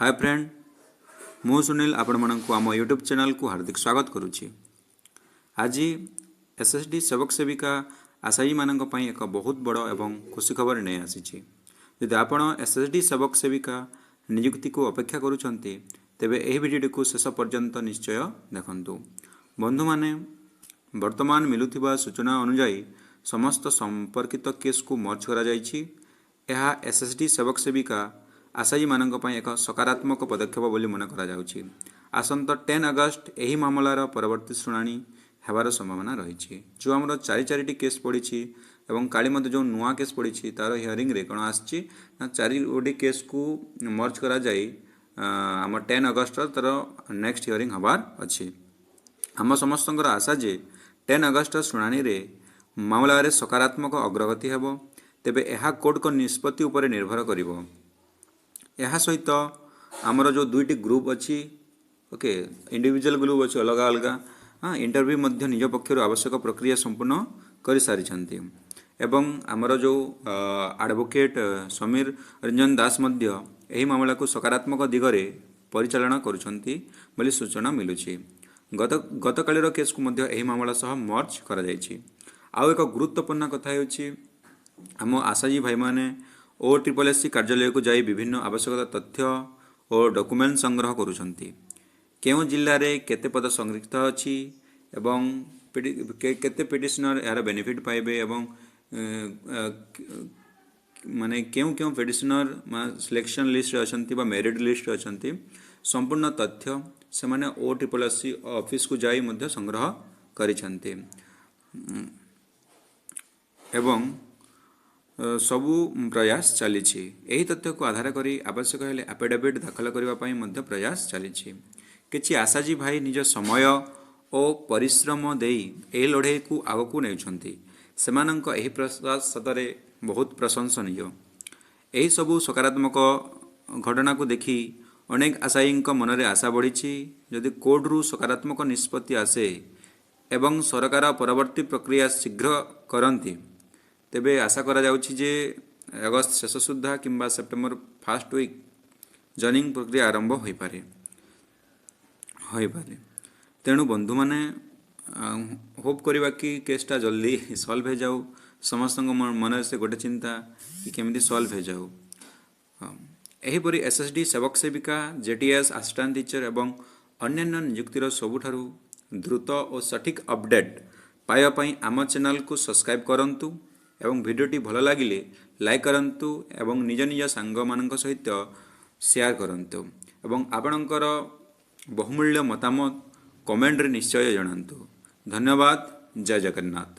ହାଏ friend, ମୁଁ ସୁନୀଲ ଆପଣମାନଙ୍କୁ ଆମ ୟୁଟ୍ୟୁବ୍ ଚ୍ୟାନେଲକୁ ହାର୍ଦ୍ଦିକ ସ୍ୱାଗତ କରୁଛି। ଆଜି ଏସ୍ ଏସ୍ ଡି ସେବକ ସେବିକା ଆଶାୟୀମାନଙ୍କ ପାଇଁ ଏକ ବହୁତ ବଡ଼ ଏବଂ ଖୁସି ଖବର ନେଇ ଆସିଛି। ଯଦି ଆପଣ ଏସ୍ ଏସ୍ ଡି ସେବକ ସେବିକା ନିଯୁକ୍ତିକୁ ଅପେକ୍ଷା କରୁଛନ୍ତି, ତେବେ ଏହି ଭିଡ଼ିଓଟିକୁ ଶେଷ ପର୍ଯ୍ୟନ୍ତ ନିଶ୍ଚୟ ଦେଖନ୍ତୁ। ବନ୍ଧୁମାନେ, ବର୍ତ୍ତମାନ ମିଳୁଥିବା ସୂଚନା ଅନୁଯାୟୀ ସମସ୍ତ ସମ୍ପର୍କିତ କେସ୍କୁ ମର୍ଜ କରାଯାଇଛି। ଏହା ଏସ୍ ଏସ୍ ଡି ସେବକ ସେବିକା ଆଶାୟୀମାନଙ୍କ ପାଇଁ ଏକ ସକାରାତ୍ମକ ପଦକ୍ଷେପ ବୋଲି ମନେ କରାଯାଉଛି। ଆସନ୍ତା 10 ଅଗଷ୍ଟ ଏହି ମାମଲାର ପରବର୍ତ୍ତୀ ଶୁଣାଣି ହେବାର ସମ୍ଭାବନା ରହିଛି। ଯେଉଁ ଆମର ଚାରି ଚାରିଟି କେସ୍ ପଡ଼ିଛି ଏବଂ କାଲି ମଧ୍ୟ ଯେଉଁ ନୂଆ କେସ୍ ପଡ଼ିଛି, ତା'ର ହିୟରିଂରେ କ'ଣ ଆସିଛି ନା ଚାରି ଗୋଟି କେସ୍କୁ ମର୍ଜ କରାଯାଇ ଆମ 10 ଅଗଷ୍ଟର ତା'ର ନେକ୍ସଟ ହିୟରିଂ ହେବାର ଅଛି। ଆମ ସମସ୍ତଙ୍କର ଆଶା ଯେ 10 ଅଗଷ୍ଟର ଶୁଣାଣିରେ ମାମଲାରେ ସକାରାତ୍ମକ ଅଗ୍ରଗତି ହେବ। ତେବେ ଏହା କୋର୍ଟଙ୍କ ନିଷ୍ପତ୍ତି ଉପରେ ନିର୍ଭର କରିବ। ଏହା ସହିତ ଆମର ଯେଉଁ ଦୁଇଟି ଗ୍ରୁପ୍ ଅଛି, ଓକେ, ଇଣ୍ଡିଭିଜୁଆଲ ଗ୍ରୁପ୍ ଅଛି ଅଲଗା ଅଲଗା, ହଁ, ଇଣ୍ଟରଭ୍ୟୁ ମଧ୍ୟ ନିଜ ପକ୍ଷରୁ ଆବଶ୍ୟକ ପ୍ରକ୍ରିୟା ସମ୍ପୂର୍ଣ୍ଣ କରିସାରିଛନ୍ତି ଏବଂ ଆମର ଯେଉଁ ଆଡ଼ଭୋକେଟ୍ ସମୀର ରଞ୍ଜନ ଦାସ ମଧ୍ୟ ଏହି ମାମଲାକୁ ସକାରାତ୍ମକ ଦିଗରେ ପରିଚାଳନା କରୁଛନ୍ତି ବୋଲି ସୂଚନା ମିଳୁଛି। ଗତକାଲିର କେସ୍କୁ ମଧ୍ୟ ଏହି ମାମଲା ସହ ମର୍ଜ କରାଯାଇଛି। ଆଉ ଏକ ଗୁରୁତ୍ୱପୂର୍ଣ୍ଣ କଥା ହେଉଛି, ଆମ ଆଶାୟୀ ଭାଇମାନେ ଓ ଟ୍ରିପଲ୍ ଏସ୍ ସି କାର୍ଯ୍ୟାଳୟକୁ ଯାଇ ବିଭିନ୍ନ ଆବଶ୍ୟକତା ତଥ୍ୟ ଓ ଡକୁମେଣ୍ଟ ସଂଗ୍ରହ କରୁଛନ୍ତି। କେଉଁ ଜିଲ୍ଲାରେ କେତେ ପଦ ସଂରକ୍ଷିତ ଅଛି ଏବଂ କେତେ ପିଟିସନର ଏହାର ବେନିଫିଟ୍ ପାଇବେ ଏବଂ ମାନେ କେଉଁ କେଉଁ ପିଟିସନର ସିଲେକ୍ସନ୍ ଲିଷ୍ଟରେ ଅଛନ୍ତି ବା ମେରିଟ୍ ଲିଷ୍ଟରେ ଅଛନ୍ତି, ସମ୍ପୂର୍ଣ୍ଣ ତଥ୍ୟ ସେମାନେ ଓ ଟ୍ରିପଲ୍ ଏସ୍ ସି ଅଫିସକୁ ଯାଇ ମଧ୍ୟ ସଂଗ୍ରହ କରିଛନ୍ତି ଏବଂ ସବୁ ପ୍ରୟାସ ଚାଲିଛି। ଏହି ତଥ୍ୟକୁ ଆଧାର କରି ଆବଶ୍ୟକ ହେଲେ ଆଫିଡେଭିଟ୍ ଦାଖଲ କରିବା ପାଇଁ ମଧ୍ୟ ପ୍ରୟାସ ଚାଲିଛି। କିଛି ଆଶାୟୀ ଭାଇ ନିଜ ସମୟ ଓ ପରିଶ୍ରମ ଦେଇ ଏହି ଲଢ଼େଇକୁ ଆଗକୁ ନେଉଛନ୍ତି। ସେମାନଙ୍କ ଏହି ପ୍ରୟାସ ସତରେ ବହୁତ ପ୍ରଶଂସନୀୟ। ଏହିସବୁ ସକାରାତ୍ମକ ଘଟଣାକୁ ଦେଖି ଅନେକ ଆଶାୟୀଙ୍କ ମନରେ ଆଶା ବଢ଼ିଛି। ଯଦି କୋର୍ଟରୁ ସକାରାତ୍ମକ ନିଷ୍ପତ୍ତି ଆସେ ଏବଂ ସରକାର ପରବର୍ତ୍ତୀ ପ୍ରକ୍ରିୟା ଶୀଘ୍ର କରନ୍ତି, ତେବେ ଆଶା କରାଯାଉଛି ଯେ ଅଗଷ୍ଟ ଶେଷ ସୁଦ୍ଧା କିମ୍ବା ସେପ୍ଟେମ୍ବର ଫାଷ୍ଟ ୱିକ୍ ଜଏନିଂ ପ୍ରକ୍ରିୟା ଆରମ୍ଭ ହୋଇପାରେ। ତେଣୁ ବନ୍ଧୁମାନେ, ହୋପ୍ କରିବା କି କେସ୍ଟା ଜଲ୍ଦି ସଲ୍ଭ ହେଇଯାଉ। ସମସ୍ତଙ୍କ ମନରେ ସେ ଗୋଟେ ଚିନ୍ତା କି କେମିତି ସଲ୍ଭ ହେଇଯାଉ। ହଁ। ଏହିପରି ଏସ୍ ଏସ୍ ଡି ସେବକ ସେବିକା, ଜେ ଟି ଏସ୍, ଆସିଷ୍ଟାଣ୍ଟ ଟିଚର ଏବଂ ଅନ୍ୟାନ୍ୟ ନିଯୁକ୍ତିର ସବୁଠାରୁ ଦ୍ରୁତ ଓ ସଠିକ୍ ଅପଡ଼େଟ୍ ପାଇବା ପାଇଁ ଆମ ଚ୍ୟାନେଲକୁ ସବସ୍କ୍ରାଇବ୍ କରନ୍ତୁ ଏବଂ ଭିଡ଼ିଓଟି ଭଲ ଲାଗିଲେ ଲାଇକ୍ କରନ୍ତୁ ଏବଂ ନିଜ ନିଜ ସାଙ୍ଗମାନଙ୍କ ସହିତ ସେୟାର କରନ୍ତୁ ଏବଂ ଆପଣଙ୍କର ବହୁମୂଲ୍ୟ ମତାମତ କମେଣ୍ଟରେ ନିଶ୍ଚୟ ଜଣାନ୍ତୁ। ଧନ୍ୟବାଦ। ଜୟ ଜଗନ୍ନାଥ।